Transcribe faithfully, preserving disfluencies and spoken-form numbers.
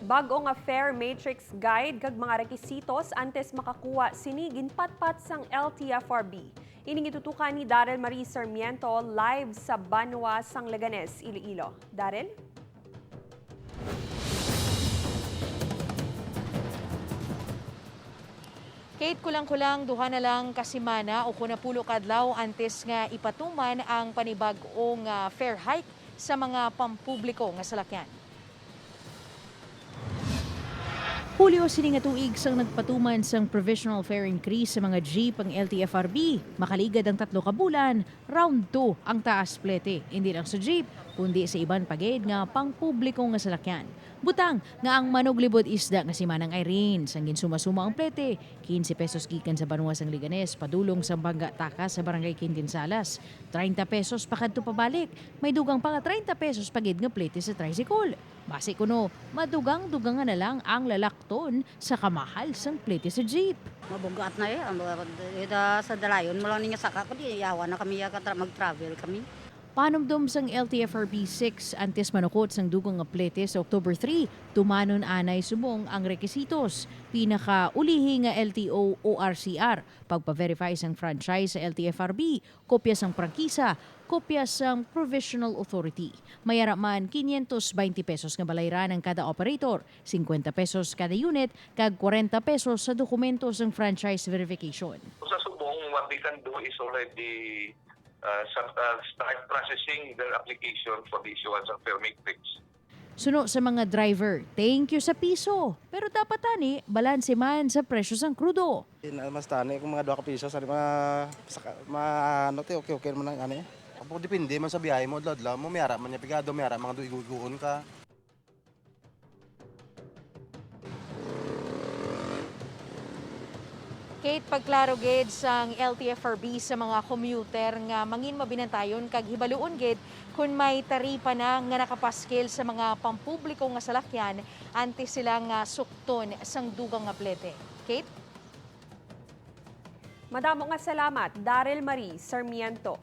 Bag-o nga fare matrix guide kag mga rekisitos antes makakuha sini ginpatpat sang L T F R B. Ini gitutukan ni Daryl Marie Sarmiento live sa banwa sang Leganes, Iloilo. Daryl? Kate, kulang-kulang duha na lang ka semana o kon napulo ka adlaw antes nga ipatuman ang panibag-ong, ah, fare hike sa mga pampubliko nga salakyan. Hulyo sini nga tuig sang nagpatuman sang provisional fare increase sa mga jeep ang L T F R B. Makaligad ang tatlo ka bulan, round two ang taas plete, hindi lang sa jeep, kundi sa iban pa gid nga pangpubliko nga salakyan. Butang nga ang manuglibot isda nga si Manang Irene, sang ginsuma-suma ang plete, quince pesos gikan sa banwa sang Leganes padulong sa Bangga Takas sa Barangay Quintin Salas, treinta pesos pakadto pabalik, may dugang pa nga treinta pesos pa gid nga plete sa tricycle. Basi kuno, madugang-dugangan na lang ang lalakton sa kamahal sang plete sa jeep. Mabugat na eh. Ang mga, eh, da, sa dalayon mo lang niya saka ko, di yawa na kami ya, katra-, mag-travel kami. Panumdom sang L T F R B six, antes manukot sang dugang nga plete sa October three, tumanon anay subong ang rekisitos. Pinakaulihi nga L T O O R C R, pagpa-verify sang franchise sa L T F R B, kopya sang prangkisa, kopya sang provisional authority. May ara man quinientos veinte pesos nga balayran ang kada operator, cincuenta pesos kada unit, kag kwarenta pesos sa dokumento sang franchise verification. Sa subong, what they can do is already, uh, sa, uh, start processing their application for the issuance of permit fix. Suno sa mga driver, thank you sa piso, pero dapat tani balanse man sa presyo sang krudo. Di na mas tani kung mga dua ka piso, sa mga, sa ka-, ma-, ano, ti, okay, okay naman ang ani. Apo, depende man sa biyahe mo, adlaw-adlaw mo, may ara man niya pigado, may ara mga duigo-iguon ka. Kate, pagklaro gid sang L T F R B sa mga commuter nga mangin mabinantayon kag hibaluon gid kon may taripa na nga nakapaskil sa mga pampubliko nga salakyan antes sila nga sukton sang dugang nga plete. Kate? Madamo nga salamat, Daryl Marie Sarmiento.